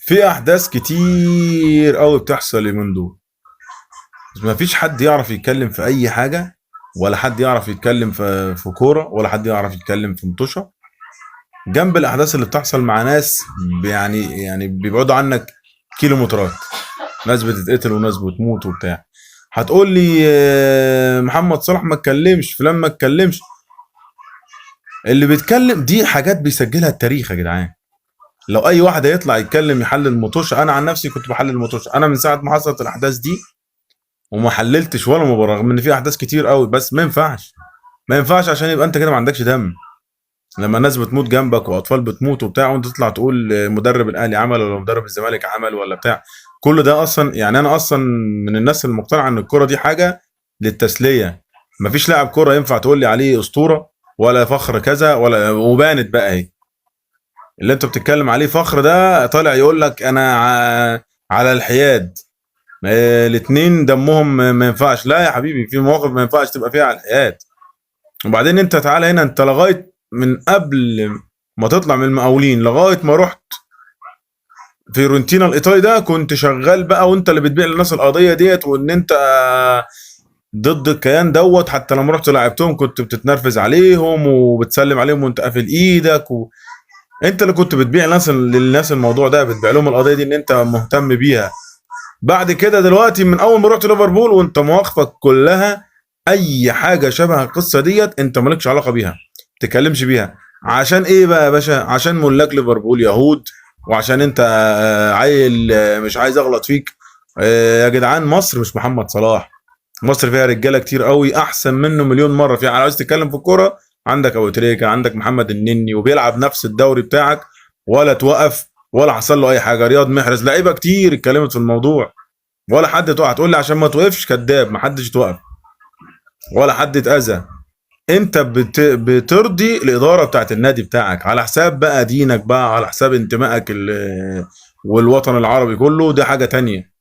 في احداث كتير قوي بتحصل اليومين دول، بس ما فيش حد يعرف يتكلم في اي حاجة، ولا حد يعرف يتكلم في كورة، ولا حد يعرف يتكلم في مطوشه جنب الاحداث اللي بتحصل مع ناس يعني بيبعدوا عنك كيلومترات، ناس بتتقتل وناس بتموت وبتاع. هتقول لي محمد صلاح ما اتكلمش، فلان ما اتكلمش. اللي بيتكلم دي حاجات بيسجلها التاريخ يا جدعان. لو اي واحد هيطلع يتكلم يحلل مطوشه، انا عن نفسي كنت بحلل مطوشه، انا من ساعة ما حصلت الاحداث دي وما حللتش ولا مباراة، رغم ان في احداث كتير قوي، بس ما ينفعش، ما ينفعش، عشان يبقى انت كده ما عندكش دم. لما الناس بتموت جنبك واطفال بتموت وبتاع، وانت تطلع تقول مدرب الاهلي عمل ولا مدرب الزمالك عمل ولا بتاع، كل ده اصلا انا اصلا من الناس المقتنعه ان الكورة دي حاجة للتسليه، مفيش لاعب كورة ينفع تقول لي عليه اسطورة ولا فخر كذا ولا، وبانت بقى اهي اللي انت بتتكلم عليه فخر ده، طالع يقول لك انا على الحياد، الاتنين دمهم ما ينفعش. لا يا حبيبي، في مواقف ما ينفعش تبقى فيها على الحياد. وبعدين انت تعالى هنا، انت لغاية من قبل ما تطلع من المقاولين لغاية ما رحت فيورنتينا الايطالي ده كنت شغال بقى، وانت اللي بتبيع للناس القضية ديت، وان انت ضد الكيان دوت، حتى لما رحت لعبتهم كنت بتتنرفز عليهم وبتسلم عليهم وانت قافل ايدك انت اللي كنت بتبيع للناس الموضوع ده، بتبيع لهم القضية دي ان انت مهتم بيها. بعد كده دلوقتي من اول ما رحت ليفربول وانت مواقفك كلها اي حاجة شبه القصة ديت انت مالكش علاقة بيها، ما تتكلمش بيها. عشان ايه بقى يا باشا؟ عشان ملاك ليفربول يهود، وعشان انت عيل مش عايز اغلط فيك. يا جدعان، مصر مش محمد صلاح، مصر فيها رجاله كتير قوي احسن منه مليون مرة. في عايز تتكلم في الكورة، عندك ابو تريكه، عندك محمد النني، وبيلعب نفس الدوري بتاعك ولا توقف ولا حصل له اي حاجة. رياض محرز، لعيبة كتير اتكلمت في الموضوع ولا حد توقع. تقول لي عشان ما توقفش؟ كذاب، ما حدش توقف ولا حد اتاذى. انت بترضي الادارة بتاعت النادي بتاعك على حساب بقى دينك، بقى على حساب انتمائك والوطن العربي كله، دي حاجة تانية.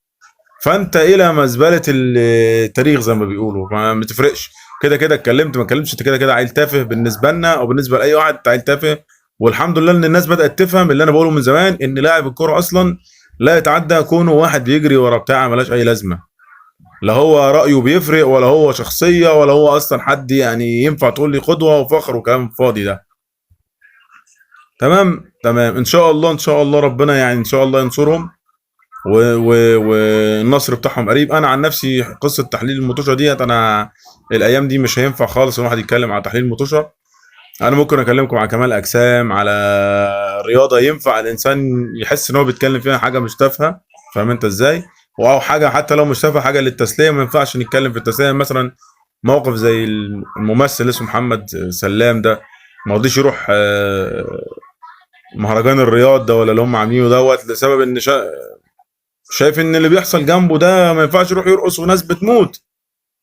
فانت الى مزبلة التاريخ زي ما بيقولوا، ما بتفرقش. كده كده اتكلمت ما اتكلمتش، انت كده كده عيل تافه بالنسبة لنا او بالنسبة لاي واحد، انت عيل تافه. والحمد لله ان الناس بدات تفهم اللي انا بقوله من زمان، ان لاعب الكورة اصلا لا يتعدى كونه واحد بيجري ورا بتاع ملاش اي لازمه، لا هو رايه بيفرق ولا هو شخصية ولا هو اصلا حد ينفع تقول لي قدوة وفخر وكلام فاضي ده. تمام تمام، ان شاء الله، ان شاء الله ربنا ان شاء الله ينصرهم والنصر بتاعهم قريب. انا عن نفسي قصة تحليل المطوشه ديت، انا الايام دي مش هينفع خالص الواحد يتكلم على تحليل المطوشه. انا ممكن اكلمكم على كمال اجسام، على رياضة ينفع الانسان يحس ان هو بيتكلم فيها حاجة مش تافهة، فاهم انت ازاي؟ او حاجة حتى لو مش تافهة، حاجة للتسليه، ما ينفعش نتكلم في التسلية. مثلا موقف زي الممثل اللي اسمه محمد سلام ده، ما رضيش يروح مهرجان الرياض ده ولا اللي هم عاملينه دوت، لسبب ان شايف ان اللي بيحصل جنبه ده ما ينفعش يروح يرقص وناس بتموت،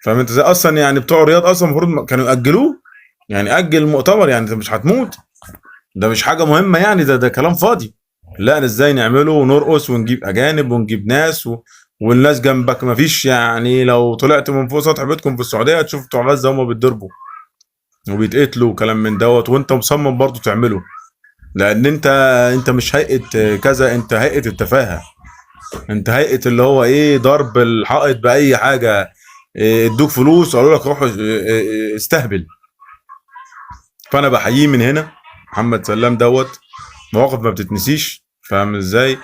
فاهم انت ازاي؟ اصلا بتوع الرياض اصلا المفروض كانوا ياجلوه، اجل المؤتمر، انت مش هتموت، ده مش حاجة مهمة، ده كلام فاضي. لا، ازاي نعمله ونرقص ونجيب اجانب ونجيب ناس والناس جنبك ما فيش، لو طلعت من فوق سطح بيتكم في السعودية تشوف بتوع غزة هم بيتضربوا وبيتقتلوا وكلام من دوت، وانت مصمم برضو تعمله، لان انت مش هيئة كذا، انت هيئة التفاهة، انت هيئة اللي هو ايه، ضرب الحائط باي حاجة، ادوك فلوس وقالوا لك روح استهبل. فانا بحييه من هنا محمد سلام دوت، مواقف ما بتتنسيش، فاهم ازاي؟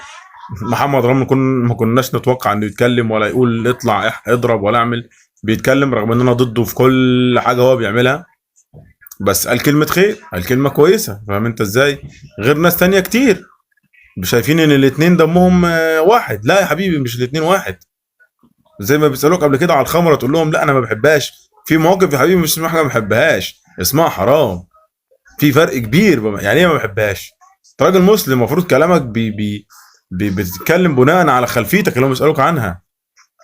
محمد رمضان ما كناش نتوقع انه يتكلم ولا يقول اطلع اضرب ولا اعمل، بيتكلم رغم ان انا ضده في كل حاجة هو بيعملها، بس قال كلمة خير، قال كلمة كويسة، فاهم انت ازاي؟ غير ناس تانية كتير شايفين ان الاتنين دمهم واحد. لا يا حبيبي، مش الاتنين واحد. زي ما بيسالوك قبل كده على الخمرة تقول لهم لا انا ما بحبهاش. في مواقف يا حبيبي مش اسمها حاجة ما بحبهاش، اسمها حرام. في فرق كبير. يعني ايه ما بحبهاش؟ انت راجل مسلم، المفروض كلامك بي بي بي بتتكلم بناء على خلفيتك اللي هم بيسالوك عنها.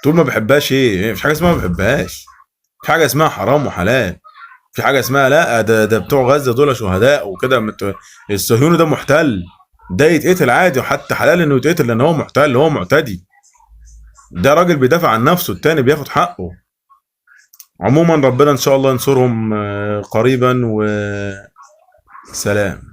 تقول ما بحبهاش ايه؟ مفيش حاجة اسمها ما بحبهاش، في حاجة اسمها حرام وحلال، في حاجة اسمها لا ده بتوع غزة دول شهداء وكده، الصهيوني ده محتل، ده يتقتل عادي، وحتى حلال انه يتقتل لان هو محتل، هو معتدي، ده راجل بيدافع عن نفسه، التاني بياخد حقه. عموما ربنا ان شاء الله ينصرهم قريبا، وسلام.